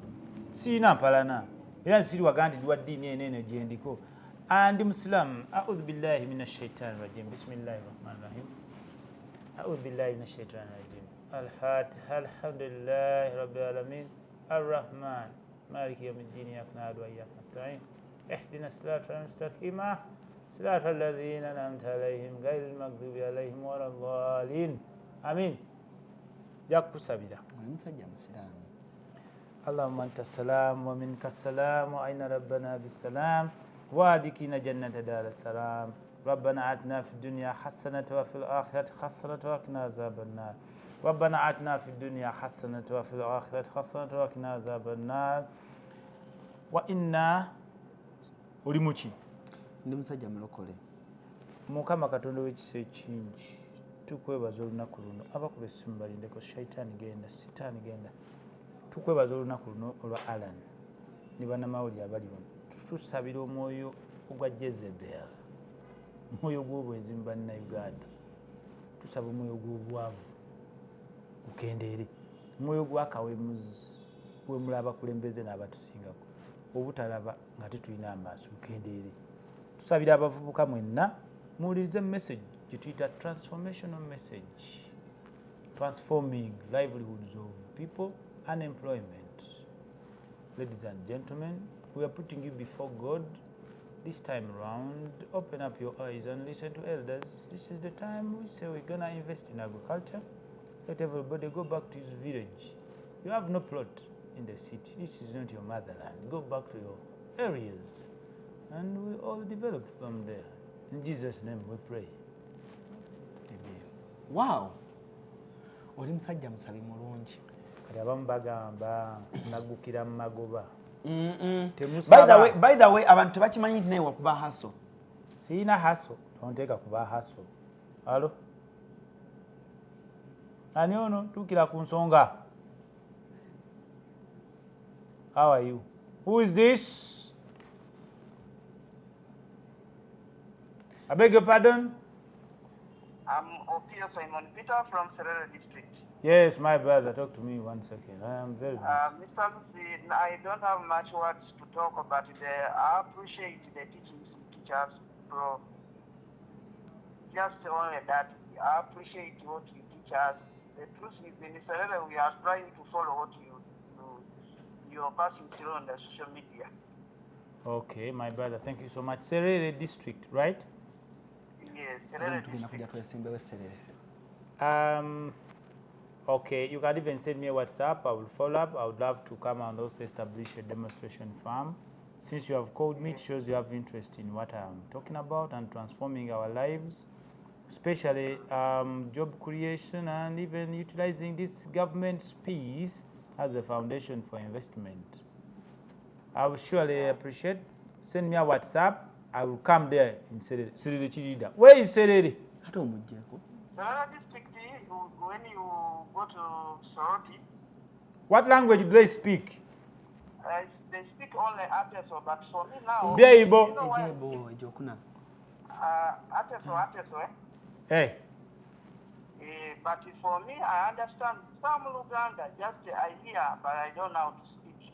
siina mpalana, era nsiri waga nti ndiwa ddiini eno gyendiko. Andi musiraamu. Audhu billahi min ashaitani rajim, bismillahi rahmani rahim. Audhu billahi min ashaitani rajim. Alfatiha. Alhamdulillahi rabbil alamin, arrahman, maliki yaumiddin, iyaka na'budu wa iyaka nasta'in, اهدنا الصراط المستقيم، صراط الذين أنعمت عليهم غير المغضوب عليهم ولا الضالين، آمين. Jakusabira. Oli musajja musiraamu. اللهم أنت السلام ومنك السلام وأين ربنا بالسلام وادكنا جنة دار السلام. ربنا آتنا في الدنيا حسنة وفي الآخرة حسنة وقنا عذاب النار. ربنا آتنا في الدنيا حسنة وفي الآخرة حسنة وقنا عذاب النار. وإنا oli muki? Ndi musajja mulokole. Mukama Katonda w'ekisa ekingi, tukwebaza olunaku luno. Abakuba essimu balindeko. Shaitaani genda, sitaani genda. Tukwebaza olunaku luno olwa Alan ne bannamawulire abali wano. Tusabira omwoyo ogwa Jezebel, omwoyo gw'obwenzi mu Bannayuganda. Tusaba omwoyo gw'obwavu gukendeere, omwoyo gwakawemuzi wemula abakulembeze n'abatusingako obutalaba nga tetulina amaaso gukendeere. Tusabira abavubuka mwenna muwulirize message gye tuyita transformational message, transforming livelihoods of people, unemployment. Ladies and gentlemen, we are putting you before God this time round. Open up your eyes and listen to elders. This is the time we say we're gonna invest in agriculture. Let everybody go back to his village. You have no plot in the city. This is not your motherland. Go back to your areas and we all develop from there. In Jesus' name we pray. Wow, oli musajja musabi mulungi. Kati abamu bagamba naggukira mu magoba. By Temusaba. the way, abantu tebakimanyi nti naye wakuba hustle. Siina hustle, tonteeka kuba hustle. Alo, ani ono? Tuukira ku nsonga. How are you? Who is this? I beg your pardon? I'm Opio Simon Peter from Serere District. Yes, my brother, talk to me one second. I am very busy. Mr. Lucy, I don't have much words to talk about. I appreciate the teachings you teach us, bro. Just only that. I appreciate what you teach us. The truth is, in Serere, we are trying to follow what you are passing through on the social media. Okay, my brother, thank you so much. Serere District, right? Yes, Serere Tugenda district. kujja twesimbewo eserere. Okay, you can even send me a WhatsApp. I will follow up. I would love to come and also establish a demonstration farm. Since you have called me, it shows you have interest in what I'm talking about and transforming our lives, especially job creation and even utilizing this government space as a foundation for investment. I will surely appreciate. Send me a WhatsApp. I will come there in Serere. Serere Chirida. Where is Serere? Ate omuggyeko. Serere district, when you go to Soroti, What language do they speak? They speak only Ateso, but for me now, Deibo. you know why? Ejebo ejokuna. Ateso, Ateso, eh? Hey. But for me, I understand some Luganda, just I hear, but I don't know how to speak.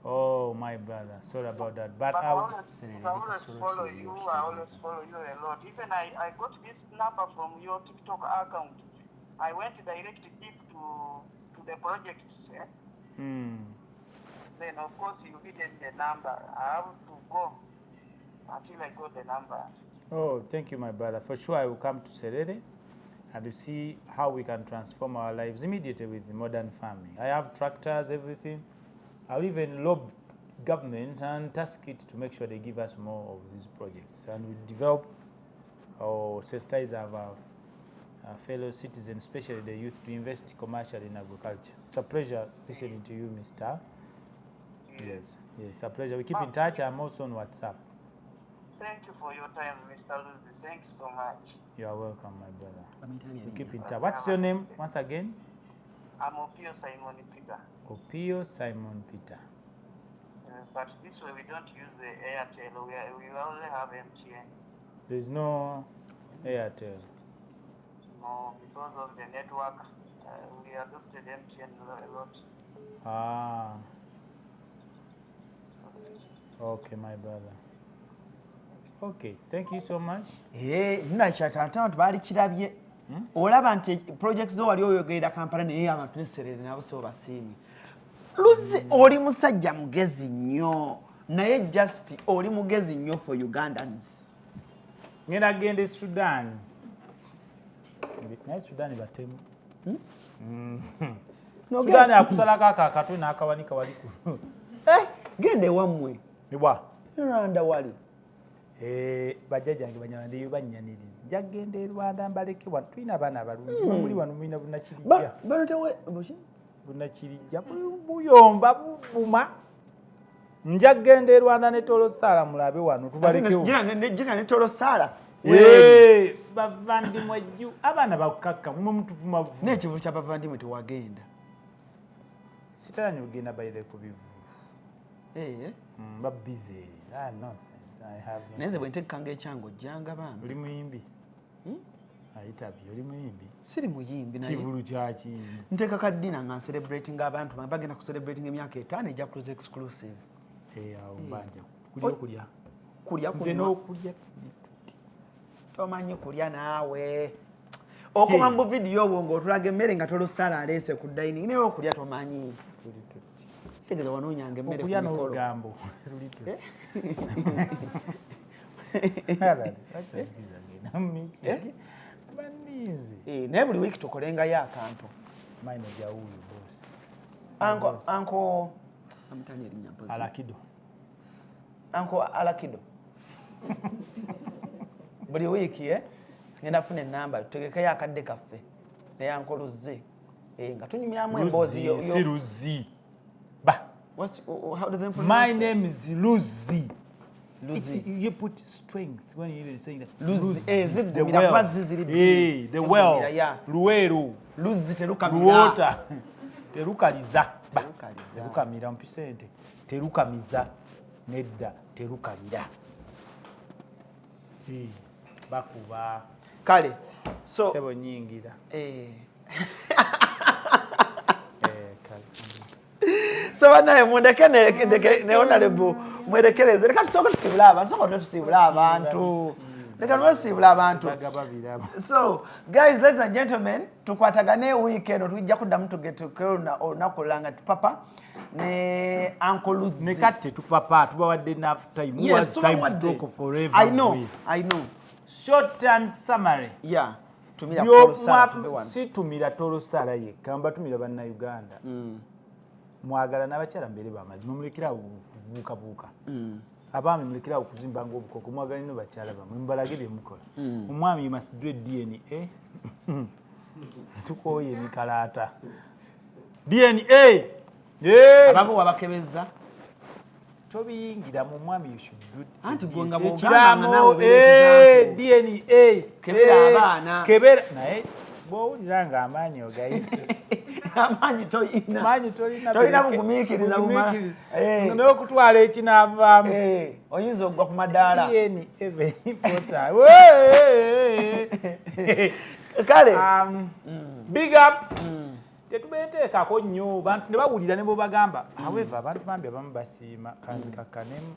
Oh, my brother. Sorry about that. But But I I will, always, I always follow you. I always follow you a lot. Even I got this number from your TikTok account. I went direct deep to the projects. Eh? Then, of course, you hidden the number. I have to go until I got the number. Oh, thank you, my brother. For sure, I will come to Serere and to see how we can transform our lives immediately with modern farming. I have tractors, everything. I'll even lob government and task it to make sure they give us more of these projects. And we develop or sensitize our fellow citizens, especially the youth, to invest commercially in agriculture. It's a pleasure listening to you, Mr. Yes, yes, it's a pleasure. We keep in touch. I'm also on WhatsApp. Thank you for your time, Mr. Luzi. Thank you so much. You are welcome, my brother. We keep in touch. What's your name once again? I'm Opio Simon Peter. Opio Simon Peter. But this way we don't use the Airtel. We only have MTN. There's no Airtel. No, because of the network, we adopted MTN a lot. Ah. Okay, my brother. Okay, thank you so much. Nakyata abantu baali kirabye olaba nti project zo wali oyogerera Kampala naye abantu neserere nabo sibo basiimye. Luzzi oli musajja mugezi nnyo naye just oli mugezi nnyo for Ugandans. Ngenda genda e Sudan. Naye Sudan batemu. Sudan akusalako ako akatwe n'akawanika wali ku. Genda ewammwe. Ewa? Rwanda wali. Bajjajjange Banyarwanda bannyaniriza. Nja kugenda e Rwanda mbaleke wano. Tulina abaana abalungi. Muli wano mulina bunnakirijja. Bunnakirijja buyomba buvuma. Nja kugenda e Rwanda ne Tolosaala mulabe wano tubalekewo. Gira ne Tolosaala. Bavandimwe ejju abaana bakakka mwe mutuvuma vuma. N'ekivu kya bavandimwe tewagenda. Sitera kugenda by the ku bivvulu. Mba busy. Ah, nonsense. I have no Naye nze bwe nteekanga ekyange ojjanga bambi. Oli muyimbi? Ayitabye oli muyimbi? Siri muyimbi naye. Kivulu kyaki? Nteeka ka dinner nga ncelebrating abantu bange bagenda ku celebrating emyaka 5 ejja Cruise Exclusive. Awo mbanja. Kulya okulya. Kulya Nze kunywa. n'okulya. Tomanyi kulya naawe. Okoma mu vidiyo obwo ng'otulaga emmere nga tolosaala aleese ku dining naye okulya tomanyi. Tuli tuti. Kitegeeza wanoonyanga emmere ku Okulya mikolo. n'olugambo. Tuli tuti. Alale, lwaki onzikiriza ngenda mu meeting? Baninze. Naye buli wiiki tukolengayo akantu. Manager wuuyo boss. Anko amutani erinnya mpozi. Alakido. Anko Alakido. Buli wiiki ngenda funa ennamba tutegekeyo akadde kaffe naye Anko Luzzi nga tunyumyamu emboozi yo. Si Luzzi. Ba. How do they pronounce My it? name is Luzzi. Luzzi. You put strength when you're saying that. Luzzi, The ziggumira well. kuba ziziri bbiri. The well. Ziggumira, yeah. Luweero. Luzzi terukamira. Luwota. Terukaliza. Ba. Terukaliza. Terukamira mpisente. Terukamiza. Nedda terukalira. Bakuba. Kale. So sebo nyingira. Kale. So banaye mundeke ne honorable mwerekereze. Leka tusooke tusiibule abantu. Sooka tusiibule abantu. Leka tusiibule abantu. Bagaba birabo. So guys, ladies and gentlemen, tukwatagane week eno tujja kuddamu tugetuke olunaku olulanga tupapa ne Uncle Luzzi. Ne kati tetupapa tubawadde enough time. Who Yes, has time to tubawadde. talk forever? I know, with? I know. Short and summary. Ya, tumira Tolosala tuve wano. Situmira Tolosala yekka, mbatumira Bannayuganda. Mwagala n'abakyala mbeere bamazima, mulekerawo kubuukabuuka. Abaami, mulekerawo okuzimba ngaobukoko. Mwagala nnyo bakyala bamwe, mubalage bye mukola. Omwami, you must do a DNA. Tukooye emikalaata. DNA. Eh! Ababo wabakebeza? Tobiyingira mu mwami, you should do Anti gwe nga DNA. bw'ogamba nga naawe obeera Eh, example. DNA. Kebera Eh, abaana. Kebera, naye bw'owulira ng'amaanyi ogayina. Amaanyi toyina. Maanyi tolina. Tolina bugumiikiriza bumala. Bugumiikiriza. Eh. N'okutwala ekinaavaamu. Eh, oyinza okugwa ku madaala. DNA, very important. Wee! Kale. Big up. Tetubeteekako nnyo bantu ne bawulira ne bwebagamba. However, abantu bambi abamu basiima kanzikakkanemu.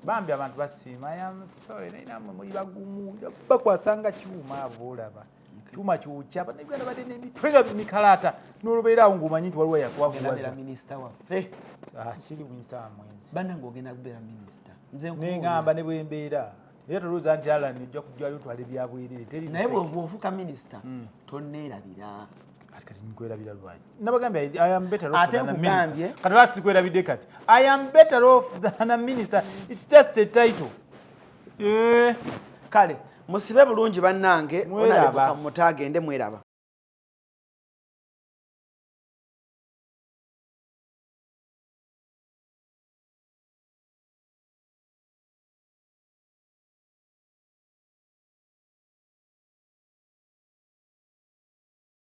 Bambi abantu basiima. I am sorry, naye nammwe muli bagumu, bakwasanga kyuma. Abo olaba kyuma kyokya. Bannayuganda badde n'emitwe nga mikalaata, n'olubeeraawo ng'omanyi nti waliwo Ogenda beera yakwavuwaza. Minisita waffe. Ah, siri minisita wa mwenzi. Bannange, ogenda kubeera minisita, nze nkubuulira. Neŋŋamba ne bwembeera era tolowooza nti Alan ojja kujjayo otwala ebyabwerere. Teri Naye biseke. bw'ofuuka minisita, tonneerabira. Kati kati nkwerabira lwaki? Nabagambye, I am better off Ate than a nkugambye. minister. Kati lwaki sikwerabidde kati? I am better off than a minister. It's just a title. Eh. Kale, musibe bulungi bannange. Mweraba. Mutaagende, mweraba.